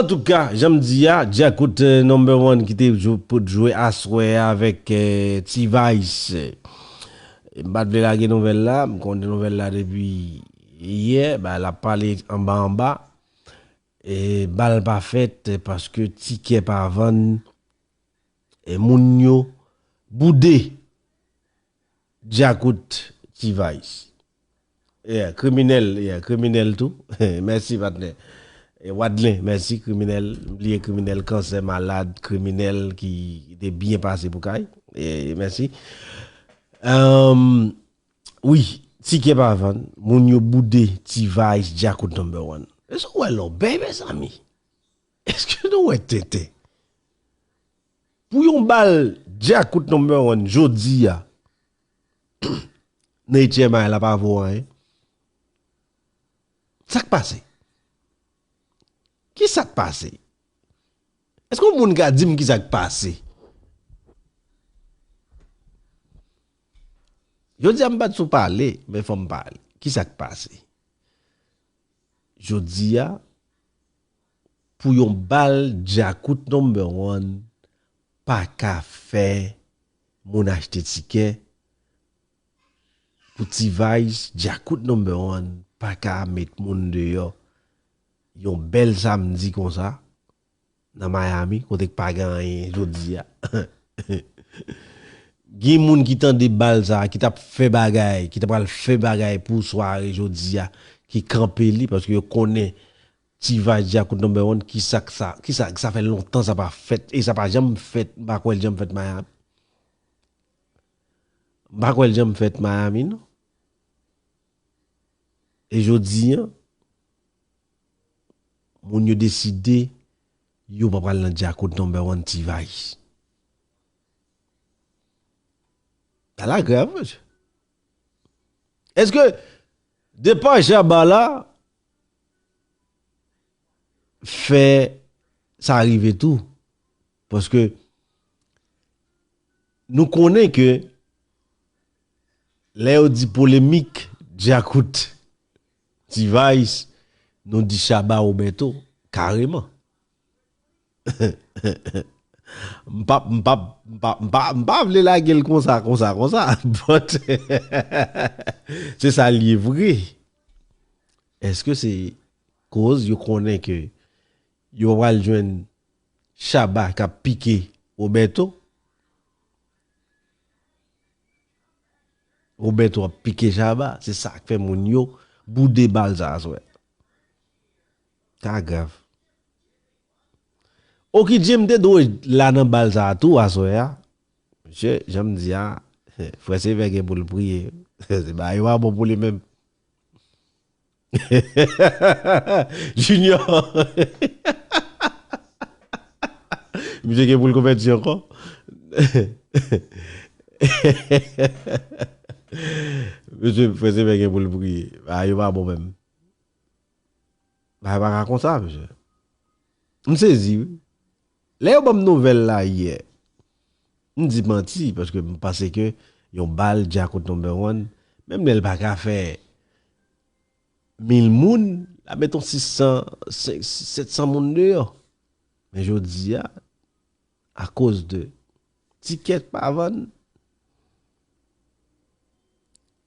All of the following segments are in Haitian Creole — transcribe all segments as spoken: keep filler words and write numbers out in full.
Antouka, jan m di a, Djakout, eh, number one ki te jou-, pou jwe aswè a avèk, eh, T-Vice. M pa t vle lage nouvèl la, m konnen nouvèl la depi yè, ba, l ap pale anba anba. E bal pa fèt paske tikè pa vann, e moun yo boude. Djakout T-Vice. Yeah, kriminèl, yeah, kriminèl tou. Mèsi, patnè. E Wadlen, mèsi, kriminèl. M bliye kriminèl, kansè, malad, kriminèl ki te byen pase pou kay. E mèsi. Ehm, wi, tikè pa vann. Moun yo boude T-Vice, Djakout number one. Èske w wè lòbèy, mezanmi? Èske nou wè tenten? Pou yon bal Djakout number one jodi a, nan H M I la pa vo anyen. Sa k pase? Ki sa k pase? Èske yon moun ka di m ki sa k pase? Jodi a m pa t sou pale, men fò m pale. Ki sa k pase? Jodi a, pou yon bal Djakout number one pa ka fè moun achte tikè, pou T-Vice, Djakout number one pa ka met moun deyò. Yon bèl samdi konsa, nan Miami, kote k pa gen anyen jodi a. Gen moun ki tande bal sa, ki t ap fè bagay, ki t ap pral fè bagay pou sware jodi a, ki kanpe li, paske yo konnen T-Vice Djakout number one, ki sa k sa, ki sa, sa fè lontan sa pa fèt, e sa pa janm fèt, m pa kwè l janm fèt Miami. M pa kwè l janm fèt Miami, non. E jodi a, moun yo deside, yo pa pral nan Djakout number one T-Vice. Sa la grav, mesye. Èske depa Shabba la fè sa rive tou? Paske nou konnen ke lè yo di polemik Djakout T-Vice, nou di Shabba Roberto, kareman. M p ap, m p ap, m pa, m pa, m pa vle lage l konsa, konsa, konsa. But, se sa l ye vre. Èske se koz yo konnen ke yo pral jwenn Shabba k ap pike Roberto? Roberto ap pike Shabba, se sa k fè moun yo boude bal sa aswè. Sa grav. Oki Jim te dwe la nan bal sa a tou aswè a. Mesye, jan m di a, frè Sevè gen pou l priye. Se bagay yo pa bon pou li menm. Junior. Misye gen pou l konvèti ankò. Mesye, frè Sevè gen pou l priye. Bagay yo pa bon menm. Bagay pa ka konsa, mesye. M sezi, wi. Lè yo ban m nouvèl la yè, m di manti, paske m panse ke yon bal Djakout number one, menm lè l pa ka fè mil moun, l ap met yon sis san, senk, sèt san moun deyò. Men jodi a, akoz de tikè k pa vann,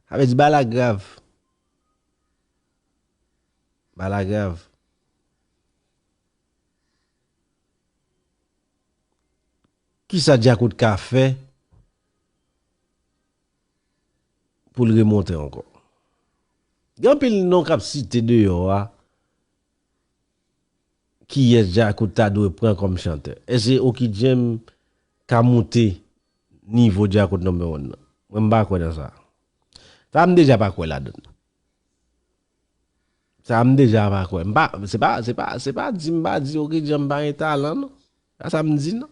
sa vle di bagay la grav. Bagay la grav. Kisa Djakout ka fè pou l remonte ankò? Gen anpil non k ap site deyò a. Kiyès Djakout ta dwe pran kòm chantè? Èske Oki Jim ka monte nivo Djakout number one nan? Mwen, m pa kwè nan sa. Sa, m deja pa kwè ladan l. Sa, m deja pa kwè. M pa, se pa, se pa, se pa di m pa di Oki Jim pa gen talan, non. Se pa sa m di, non.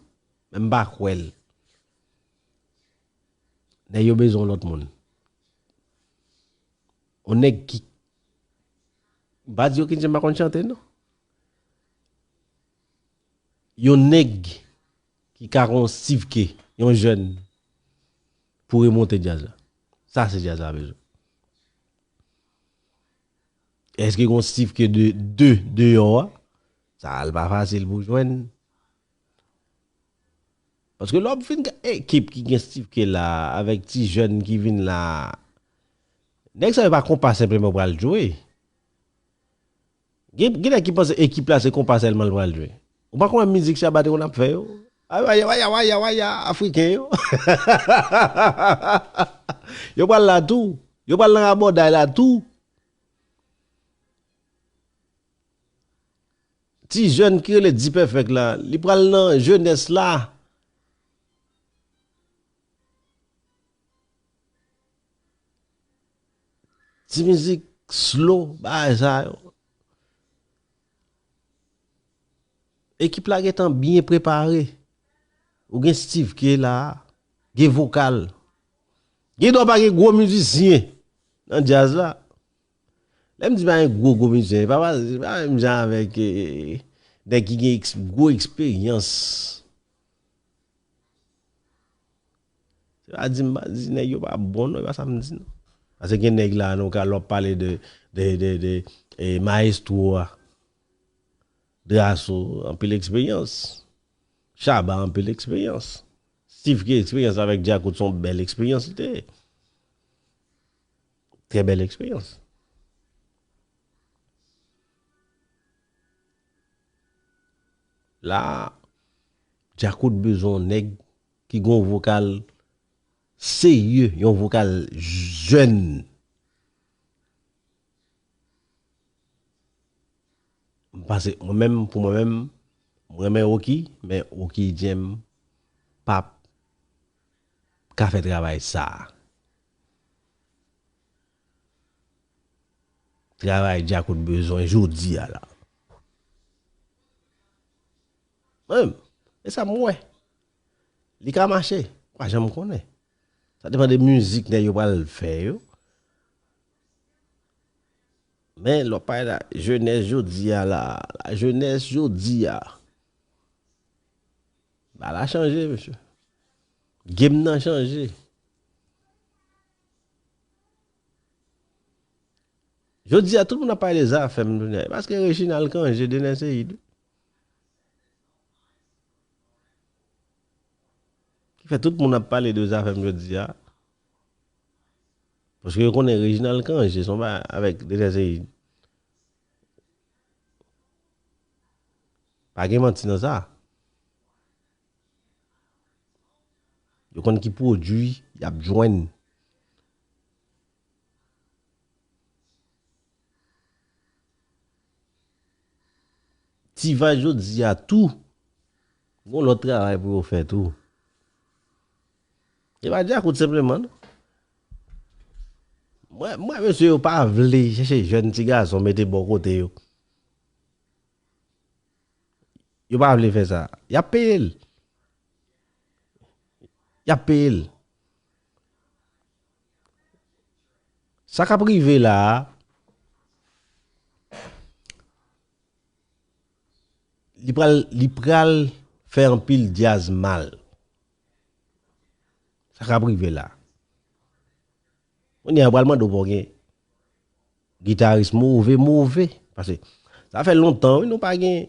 Men m pa kwè l. Nèg yo bezwen yon lòt moun. Yon nèg ki, m pa di Oki Jim pa konn chante, non. Yon nèg ki ka yon Steve K, yon jèn, pou remonte djaz la. Sa se djaz la bezwen. Èske gon Steve K de, de, deyò a? Sa l pa fasil pou jwenn. Paske lè w ap fin gade ekip ki gen Steve K la, avèk ti jèn ki vin la, nèg sa yo pa konpa senpleman pral jwe. Gen, gen nèg ki panse ekip la se konpa sèlman l pral jwe. Ou pa konn mizik Shabba te konn ap fè yo? Awaya, waya, waya, waya, Afriken yo. Yo pral la tou. Yo pral nan rabòday la tou. Ti jèn ki rele D-Perfect la, li pral nan jenès la. Ti mizik slow, bagay sa yo. Ekip la gentan byen prepare. Ou gen Steve K la, gen vokal. Gen dwa pa gen gwo mizisyen nan djaz la. Lè m di pa gen gwo, gwo mizisyen, e pa, pa, se pa menm jan avèk, eh, nèg ki gen eks-, gwo eksperyans. Se pa di m pa di nèg yo pa bon, non, e pa sa m di, non. Paske gen nèg la, nou ka, lè w ap pale de, de, de, de, eh, mayestwo a, Drasso, anpil eksperyans. Shabba, anpil eksperyans. Steve K, eksperyans avèk Djakout, se yon bèl eksperyans li te ye. Trè bèl eksperyans. La, Djakout bezwen yon nèg ki gen yon vokal serye, yon vokal jèn. M panse, mwen menm, pou mwen menm, mwen renmen Rocky, men Rocky Jam p ap ka fè travay sa a. Travay Djakout bezwen jodi a la. Mwen menm, e sa m wè. Li ka mache, pa janm konnen. Sa depann de mizik nèg yo pral fè yo. Men lè w ap pale la, jenès jodi a la, la jenès jodi a. Bagay la chanje, mesye. Game nan chanje. Jodi a, tout moun ap pale de Zafèm, paske Reginald Cangé, Dener Ceïd. Ki fè tout moun ap pale de Zafèm jodi a. Paske yo konnen Reginald Cangé, se yon bagay avèk Dener Ceïd. Pa gen manti nan sa. Yo konn ki pwodui y ap jwenn. Ti Vay jodi a tou, gon lòt travay pou yo fè tou. E pa Djakout senpleman, non. Mwen, mwen, mesye yo pa vle chèche jèn ti gason mete bò kote yo. Yo pa vle fè sa. Y ap peye l. Y ap peye l. Sa k ap rive la a, li pral, li pral fè anpil djaz mal. Sa k ap rive la. Kounye a, yo pral mande w pou w gen gitaris move, move. Paske sa fè lontan, wi, nou pa gen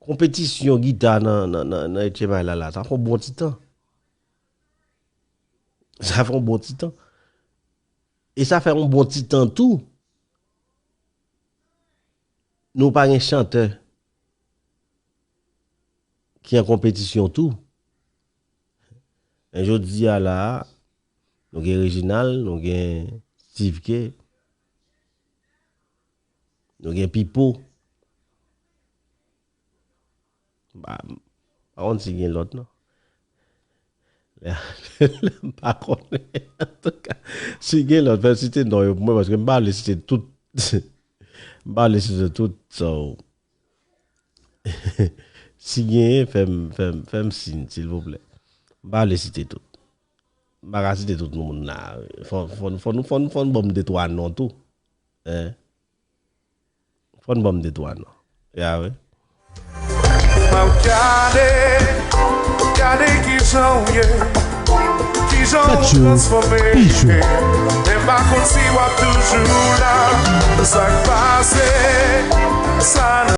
konpetisyon gita nan, nan, nan, nan H M I la, la. Sa fè yon bon ti tan. Sa fè yon bon ti tan. E sa fè yon bon ti tan tou. Nou pa gen chantè ki an konpetisyon tou. Men jodi a la a, nou gen Reginald, nou gen Steve K, nou gen Pipo. M pa, m pa konn si gen lòt, non. M pa konnen. Antouka, si gen lòt, fè site non yo pou mwen, paske m pa vle site tout. M pa vle site tout, so. Si genyen, fè m, fè m, fè m siy, silvouplè. M pa vle site tout. M pa ka site tout moun la. Fò, fò, fò nou, fò nou, fò nou ban m de twa non tou. Hein? Fò n ban m de twa non. Ya wi. Mwen gade, gade kijan w ye, kijan w transfòme. Men m pa konn si w ap toujou la. Sa k pase, sa n